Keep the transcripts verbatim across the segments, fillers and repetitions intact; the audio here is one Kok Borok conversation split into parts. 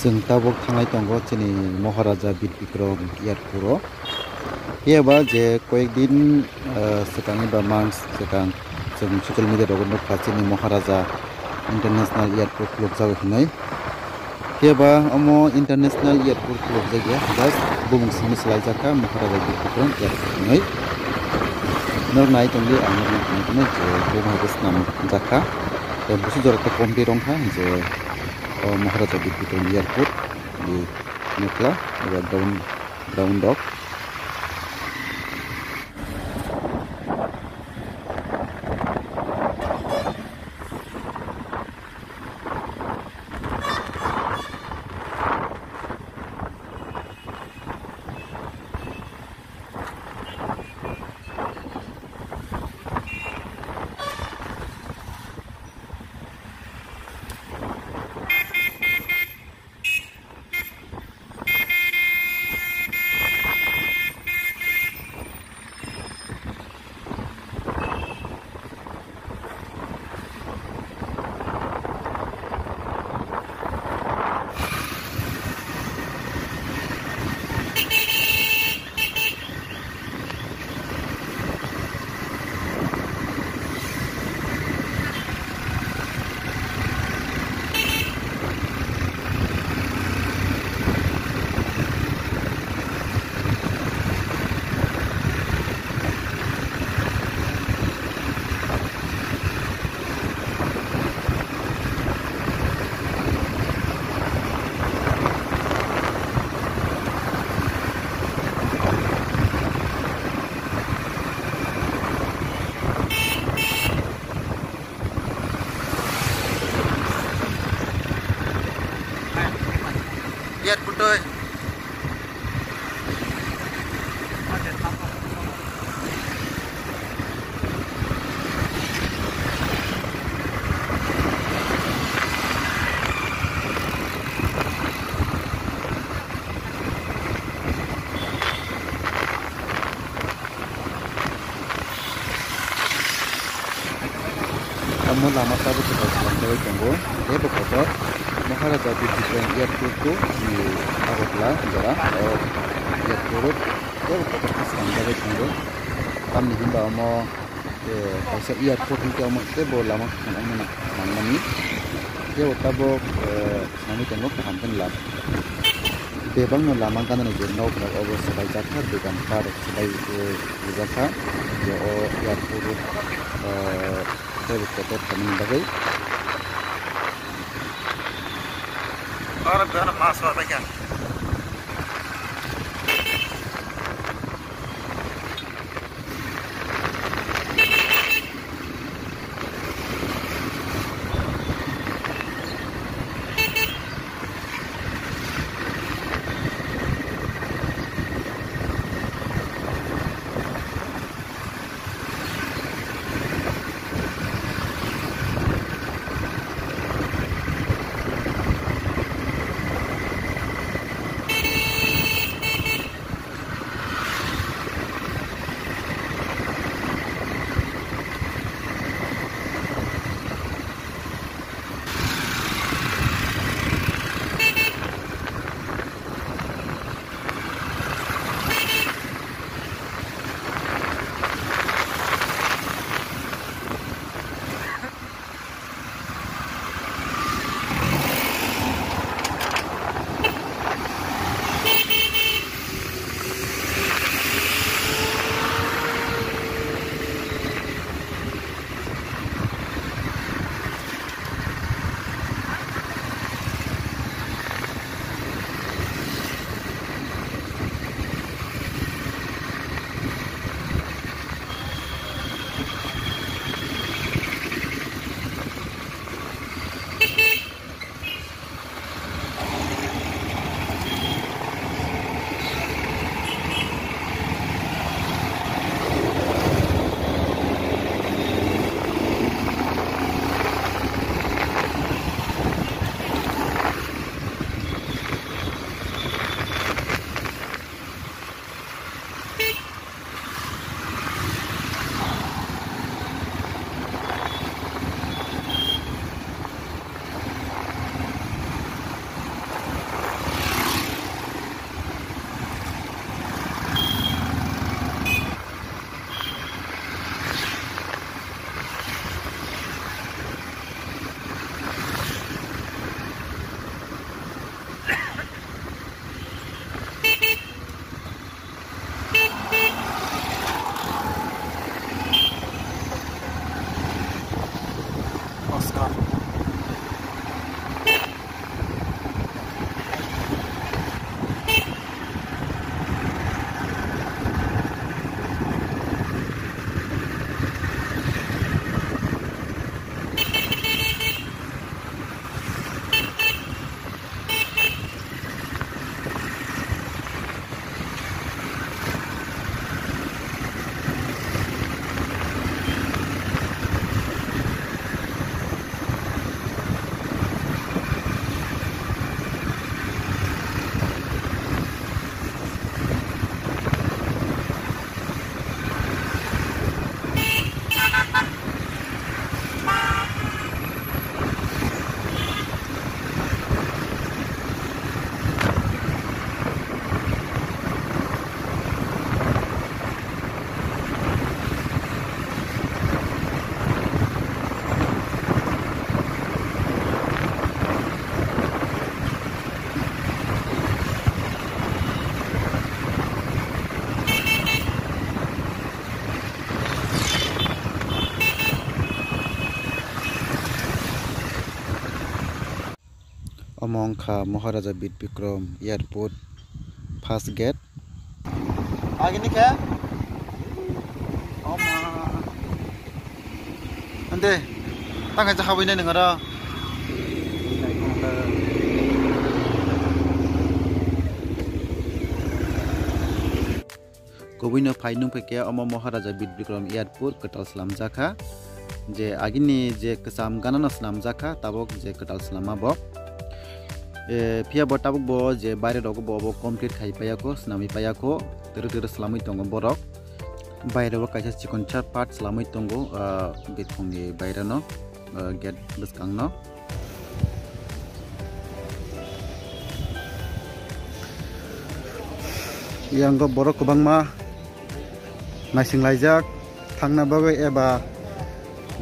Chwng tabuk thanglai tongo chini Maharaja Bir Bikram Airport o. Phiya ba je koyek din, ah, swkang eba months swkang chwng social media rogo nukha chini Maharaja International Airport khulukjago hinwi. Phiya ba omo International Airport khulukjakya, just bumung simi swlaijak kha Maharaja Bir Bikram Airport hinwi. Norok nai tongdi ang nokni tongmani je bumung hai khe swnamjak kha. Tei busu jora tei complete wngkha je o Maharaja Bir Bikram Airport ni nukla eba ground, ground dok. Airport oi. Omo lama tabuk kwtal swnamjagwi tongo. Tei bo kotor Maharaja Bir Bikram Airport to chini Agartala jora o airport o tei bo kotor khe swnamjagwi tongo. Tamni hinba omo, eh, kaisa airport hinkhe omo tei bo lama kaham wngmani nangmani. Tei bo tabuk, eh, Swnamwi tongo kaham khe lama. Bebakno lama ganani je nok rok obo swbaijak kha, dogan park swbai, eh, rijak kha. Je o airport, eh, teibo kotor tongmani bagwi. Oro bebakno ma swbaikha. Omo wngkha Maharaja Bir Bikram Airport first gate. Agini khe? Oma. Ande, tang kaisa habwi nai nang aro. Kubui no phai nung phai khe omo Maharaja Bir Bikram Airport kwtal slamjak kha. Je agini je kwcham gana no slamjak kha, tabuk je kwtal slamma bo. Eh, phiya bo tabuk bo je baire rogo bo, bo complete khai paiya kho, swnamwi paiya kho, twrwk twrwk slamwi tongo borok. Baire o kaisa chikon char part slamwi tongo, ah, birkhong ni baire no, ah, gate bwskang no. Yang o borok kwbangma naising laijak thangna bagwi eba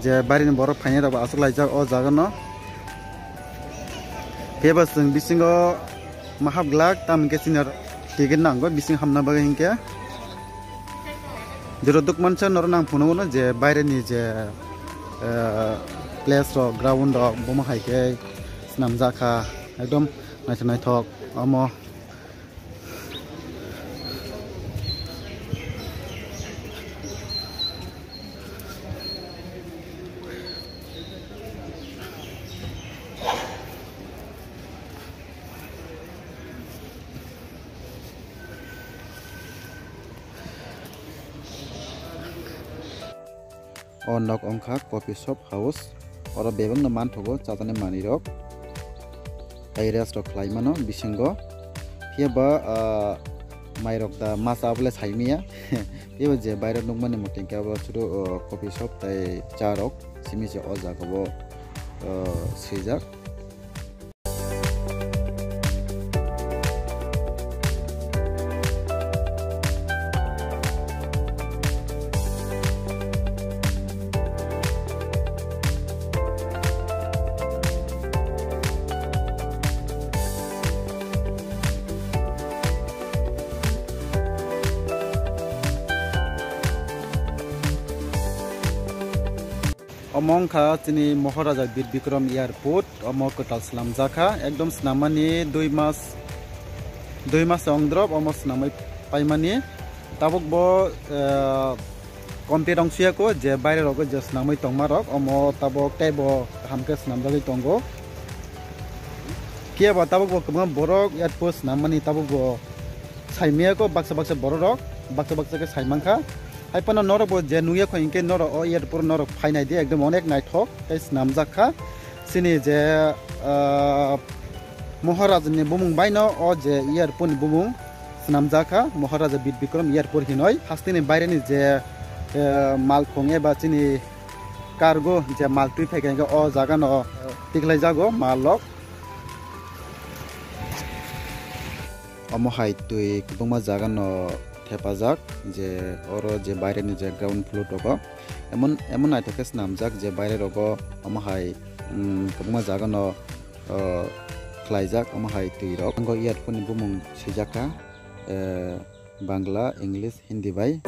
je baire ni borok phainai rok bo aswk laijak o jaga no. Phiya bo chwng bisingo ma hap glak, tamo hwnkhe chini ticket nango bising hamna bagwi hinkhe. Jora duk mansa norok nang phunukgo je baire ni je, eh, place rok, ground rok, bomo hai khe swnamjak kha, ekdom naithok naithok omo. O nok wngkha coffee shop house. Oro bebakno manthogo chajaknai manwirok. Tei rest rok khlai mano bisingo. Phiya ba, ah, mairok da masa abo le saimanya. Phiya ba je bairok nukmani muchungkhe abo suru, oh, coffee shop tei cha rok simi se o jaga o, oh, swijak. Omo wngkha chini Maharaja Bir Bikram Airport, omo kwtal swnamjak kha, ekdom swnammani dui mas, dui mas wng drop omo swnamwi paimani. Tabuk bo, eh, complete wng siyako je baire rogo je swnamwi tongma rok, omo tabuk teibo kaham khe swnamjagwi tongo. Phiya ba tabuk bo kwbangma borok airport swnammani tabuk bo saimaya ko baksa baksa borok rok, baksa baksa khe saimankha. Hai phano norok bo je nukya kho hinkhe norok o airport norok phainai di, ekdom onek naithok tei swnamjak kha. Chini je, ah, Maharaja ni bumung baino o je airport ni bumung swnamjak kha, Maharaja Bir Bikram Airport hinoi. Hasteni baire ni je, eh, malkhung eba chini cargo je mal twi phaikha hinkhe o jaga no tikhlai jago mal rok. Omo hai twi kwbangma jaga no thepajak, je oro je baire ni je ground floor rogo emon, emon naithok khe swnamjak je baire rogo omo hai, mm, kwbangma jaga no, oh, khlaijak omo hai twi rok. Ango airport ni bumung swijak kha, eh, Bangla, English, Hindi bai.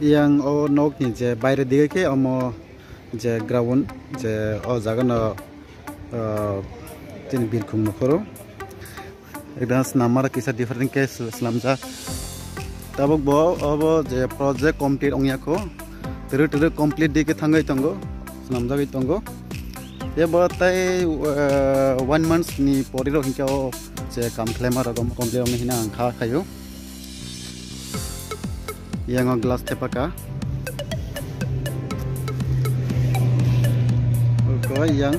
Yang o nok ni je baire dige khe omo je ground je o jaga no, ah, chini birkhung nukhoro. Ekdam swnamara kisa different khe sw-, swnamjak. Tabuk bo obo je project complete ongya kho. Twrwk twrwk complete di khe thangwi tongo, swnamjagwi tongo. Ebo tei, eh, one month ni pori rok hinkhe o je kam khlaima rok complete ongni hina ang kha khaio. Yang o glass thepaka. Oke, yang.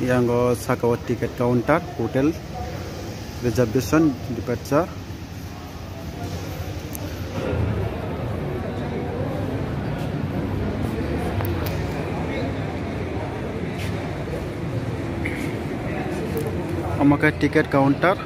Yang o saka o ticket counter, hotel reservation, departure. Omo khe ticket counter.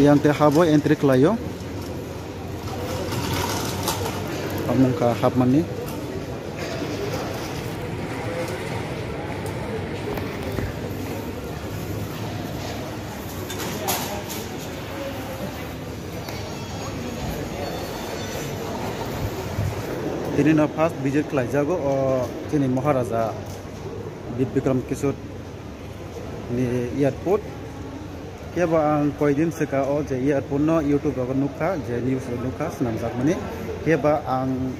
Yang tei habo entry khlaio. Amung kha hapmani. Tini no first visit khlaijago o chini Maharaja Bir Bikram Kishore ni airport. Kebo ang koidin swka o je airport no YouTube rogo nukha, je news o nukha swnamjakmani. Kebo ang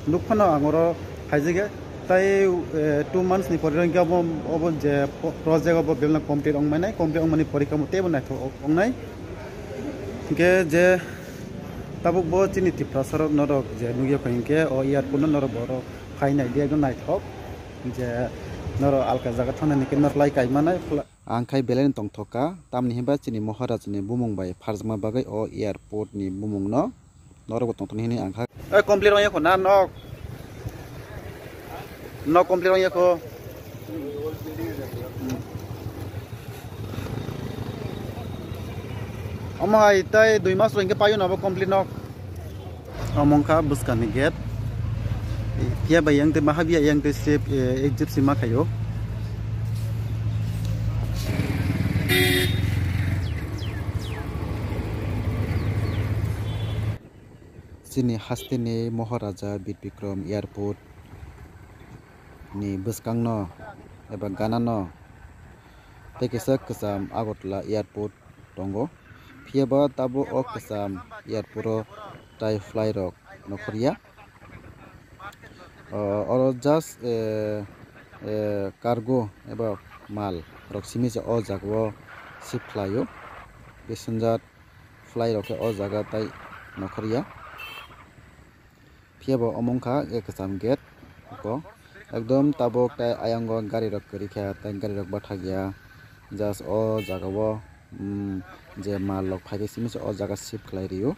nukphano ang oro phaijage. Tai, eh, two months ni pore hwnkhe obo, obo je po-, project obo belai complete wngmani, complete wngmani porikha mo teibo naithok wngnai. Hwnkhe je tabuk bo chini Tiprasa rok norok je nukya kho hwnkhe o airport no norok borok phainai di ekdom naithok. Je norok alka jaga thangnani khe norok lai kaimanai. Ang khai belai no tongthok kha, tamni hinba chini Maharaja ni bumung bai pharjakma bagwi o airport ni bumung no norok bo tongthokni hinwi ang kha. Oi, complete wngya kho na nok? Nok complete wngya kho. Omo hai tai dui mas rwngkhe paio na bo complete nok. Omo wngkha bwskangni gate. Phiya bai yang tei mahabya yang tei sep, eh, exit sima khaio. Chini hasteni Maharaja Bir Bikram Airport ni bwskangno eba ganano tei kisa kwcham Agartala Airport tongo. Phiya ba tabuk o kwcham airport o tai fly rok nokhorya. O, oro just, eh, eh, cargo eba mal rok simi se o jaga o shift khlaio. Passenger fly rok khe o jaga tai nokhorya. Phiya bo omo wngkha, eh, kwcham gate, eko ekdom tabuk tai ayang o gari rok kwrwi kha, tai gari rok bathakya, just o jaga o, mm, je mal rok phaikhe simi se o jaga shift khlai rio.